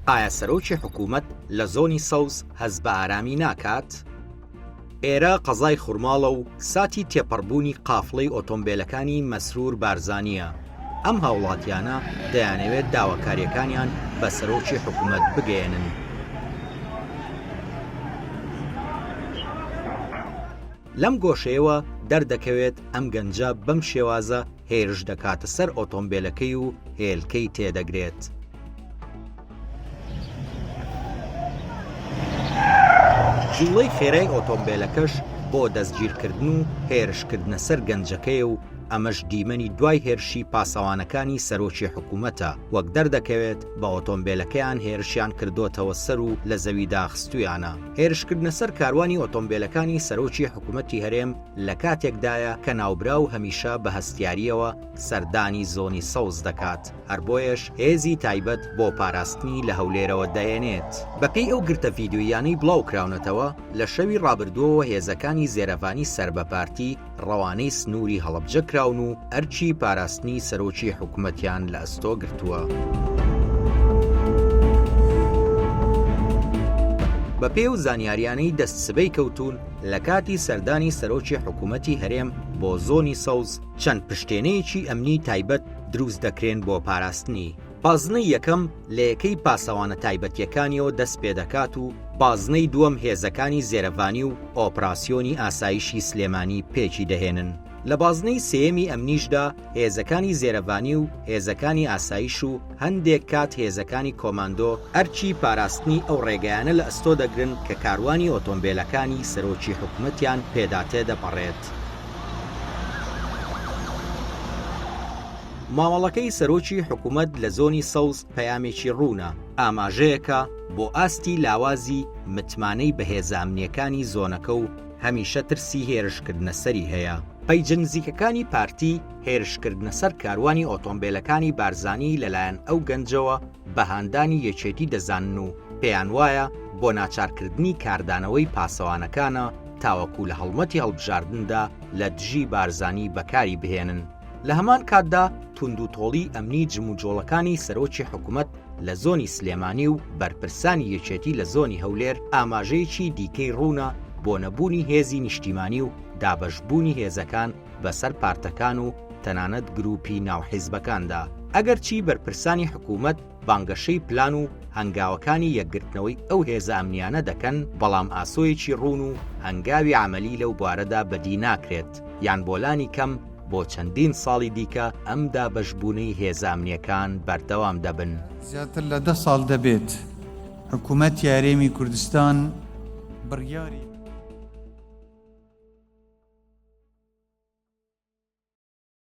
ئایا سەرۆکی حکوومەت لە زۆنی سەوز هەست بە ئارامی ناکات؟ ئێرە قەزای خورماڵە و ساتی تێپەڕبوونی قافڵەی ئۆتۆمبێلەکانی مەسرور بارزانییە. ئەم هاوڵاتیانە دەیانەوێت داواکارییەکانیان بە سەرۆکی حکومەت بگەیەنن. لەم گۆشەیەوە دەردەکەوێت ئەم گەنجە بەم شێوازە هێرش دەکاتە سەر ئۆتۆمبێلەکەی و هێلکەی تێدەگرێت. جوڵەی خێرای ئۆتۆمبێلەکەش بۆ دەستگیرکردن و هێرشکردنە سەر گەنجەکەیە و ئەمەش دیمەنی دوای هێرشی پاسەوانەکانی سەرۆکی حکومەتە، وەک دەردەکەوێت بە ئۆتۆمبێلەکەیان هێرشیان کردۆتەوە سەر و لە زەویدا خستویانە. هێرشکردنە سەر کاروانی ئۆتۆمبێلەکانی سەرۆکی حکومەتی هەرێم لە کاتێکدایە کە ناوبراو هەمیشە بە هەستیارییەوە سەردانی زۆنی سەوز دەکات، هەر بۆیەش هێزی تایبەت بۆ پاراستنی لە هەولێرەوە دەێنێت. بەپێی ئەو گرتە ڤیدیۆییانەی بڵاوکراونەتەوە، لە شەوی ڕابردووەوە هێزەکانی زێرەڤانی سەر بە پارتی ڕەوانەی سنووری هەڵەبجە کراون و ئەرکی پاراستنی سەرۆکی حکومەتیان لە ئەستۆ گرتووە. بەپێی ئەو زانیاریانەی دەست سبەی کەوتوون، لە کاتی سەردانی سەرۆکی حکومەتی هەرێم بۆ زۆنی سەوز، چەند پشتێنەیەکی ئەمنی تایبەت دروست دەکرێن بۆ پاراستنی. بازنەی یەکەم لە یەکەی پاسەوانە تایبەتییەکانیەوە دەست پێدەکات و بازنەی دووەم هێزەکانی زێرەڤانی و ئۆپراسیۆنی ئاسایشی سلێمانی پێکی دەهێنن. لە بازنەی سێیەمی ئەمنیشدا هێزەکانی زێرەڤانی و هێزەکانی ئاسایش و هەندێک کات هێزەکانی کۆماندۆ ئەرکی پاراستنی ئەو ڕێگایانە لە ئەستۆ دەگرن کە کاروانی ئۆتۆمبێلەکانی سەرۆکی حکومەتیان پێدا تێدەپەڕێت. مامەڵەکەی سەرۆکی حکومەت لە زۆنی سەوز پەیامێکی ڕوونە، ئاماژەیەکە بۆ ئاستی لاوازی متمانەی بە هێزە ئەمنییەکانی زۆنەکە و هەمیشە ترسی هێرشکردنە سەری هەیە. پەیجە نزیکەکانی پارتی هێرشکردنە سەر کاروانی ئۆتۆمبێلەکانی بارزانی لەلایەن ئەو گەنجەوە بە هاندانی یەکێتی دەزانن و پێیانوایە بۆ ناچارکردنی کاردانەوەی پاسەوانەکانە تاوەکو لە هەڵمەتی هەڵبژاردندا لە دژی بارزانی بەکاری بهێنن. لە هەمان کاتدا توندوتۆڵی ئەمنی جموجۆڵەکانی سەرۆکی حکومەت لە زۆنی سلێمانی و بەرپرسانی یەکێتی لە زۆنی هەولێر ئاماژەیەکی دیکەی ڕوونە بۆ نەبوونی هێزی نیشتیمانی و دابەشبوونی هێزەکان بەسەر پارتەکان و تەنانەت گروپی ناو حیزبەکاندا. ئەگەرچی بەرپرسانی حکومەت بانگەشەی پلان و هەنگاوەکانی یەکگرتنەوەی ئەو هێزە ئەمنیانە دەکەن، بەڵام ئاسۆیەکی ڕوون و هەنگاوی عەمەلی لەو بوارەدا بەدی ناکرێت، یان بۆ لانی کەم بۆ چەندین ساڵی دیکە ئەم دابەشبوونەی هێزە ئەمنییەکان بەردەوام دەبن. زیاتر لە دە ساڵ دەبێت حکومەتی هەرێمی کوردستان بڕیاری.